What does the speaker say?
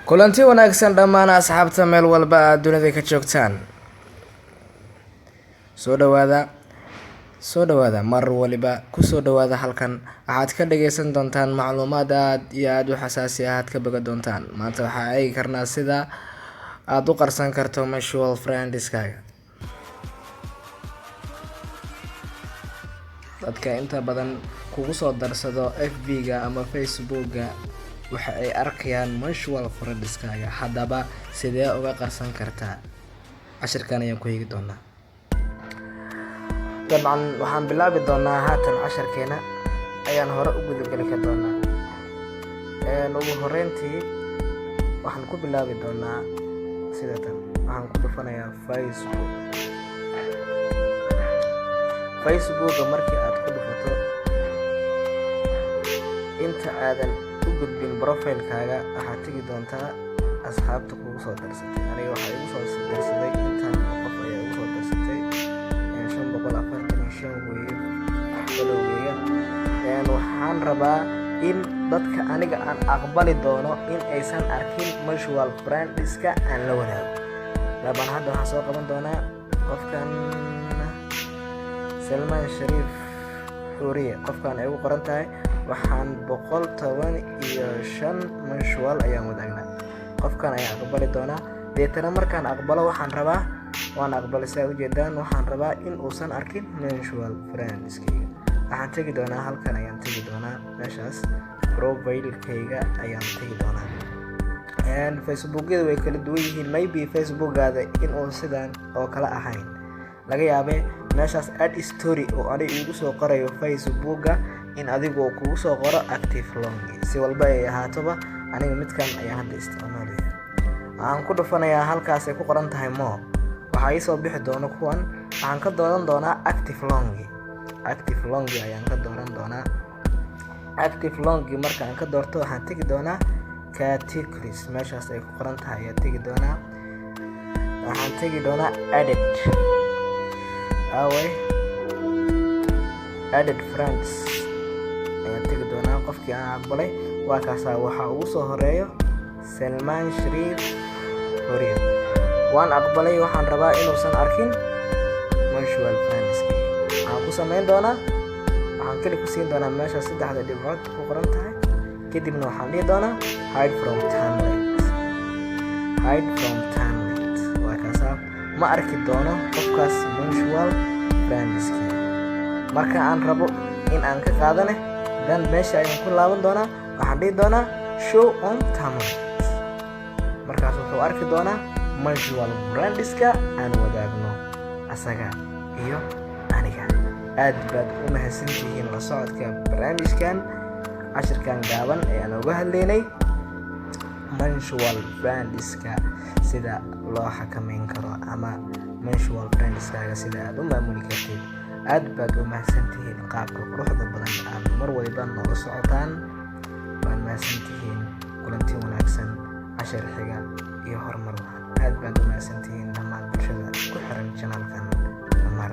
Kulanti wanaagsan dhammaan asxaabta meel walba aad dunida ka joogtaan. Soo dhawaada, soo dhawaada, mar waliba kusoo dhawaada. Halkan waxaad ka dhageysan doontaan macluumaad aad iyo aada u xasaasi ah, aad ka boga doontaan. Maanta waxaa eegi karnaa sida aada u qarsan karto mutual friendskaaga. Dadka inta badan kugu soo darsado FB-ga ama Facebooka waxa ay arkayaan mutual friendskaaga. Haddaba sidee uga qarsan kartaa? Cashirkan ayaan ku eegi doonaa. Dabcan waxaan bilaabi doonaa haatan, casharkeena ayaan hore u gudageli ka doonaa. Ugu horeyntii waxaan ku bilaabi doonaa sida tan. Waxaan ku dhufanayaa Facebook. Facebooka markii aad ku dhufato, inta aadan u gudbin profilekaaga, waxaad tegi doontaa asxaabta kugu soo darsatay. Aniga waxaa igu soo darsaday intaan qof ayaa igu soo darsatay, 545 weeye followgeyga. Waxaan rabaa in dadka aniga aan aqbali doono in aysan arkin mutual friendska aan la wadaago. Laban hadda waxaan soo qaban doonaa qofkan Salmaan Shariif Xuuriye. Qofkan ay ugu qoran tahay, waxaan 115 mutual ayaan wadaagnaa. Qofkan ayaan aqbali doonaa. Deetana markaan aqbalo, waxaan rabaa, waan aqbalay saa ujeedaan, waxaan rabaa in uusan arkin mutual friendskayga. Waxaan tegi doonaa halkan ayaan tegi doonaa, meeshaas profilekayga ayaan tegi doonaa. Facebookyada way kala duwan yihiin. Maybe Facebookaada inuu sidan oo kale ahayn laga yaabee. Meeshaas add story oo aniga iigu soo qorayo Facebooka, in adigu kugu soo qoro active only. Si walba ay ahaatoba, aniga midkan ayaan hadda isticmaalaya. Waxaan ku dhufanayaa halkaas ay ku qoran tahay more. Waxaa iisoo bixi doona kuwan. Waxaan ka dooran doonaa active only. Active only ayaan ka dooran doonaa. Active only markaan ka doorto, waxaan tegi doonaa categories. Meeshaas ay ku qoran tahay ayaa tegi doonaa. Waxaan tegi doonaa added, away, added friends ayaan tegi doonaa. Qofkii aan aqbalay waa kaasaa. Waxaa ugu soo horeeyo Salmaan Shariif Horiyo. Waan aqbalay. Waxaan rabaa inuusan arkin mutual friendski. Waxaan ku samayn doonaa, waxaan keli ku siin doonaa meesha saddexda dhibcood ku qoran tahay. Kadibna waxaan dhihi doonaa hide from timeline. Hide from timeline waa kaasaa. Ma arki doono qofkaas mutual friendski. Marka aan rabo in aan ka qaadane, dan meesha ayaan ku laaban doonaa. Waxaan dhihi doonaa show on timeline. Markaas wuxuu arki doonaa mutual friendska aan wadaagno asaga iyo aniga. Aad baad u mahadsantihiin la socodka barnaamijkan, cashirkan gaaban ee aan uga hadlaynay mutual friendska sida loo xakameyn karo ama mutual friendskaaga sida aad u maamuli kartid. Aad baad u mahadsantihiin qaabka quruxda badan aad mar waliba noola socotaan. Waad mahadsantihiin. Kulanti wanaagsan, cashar xiga iyo horumar wacan. Aad baad u mahadsantihiin dhammaan bulshada ku xiran channelkan Mar.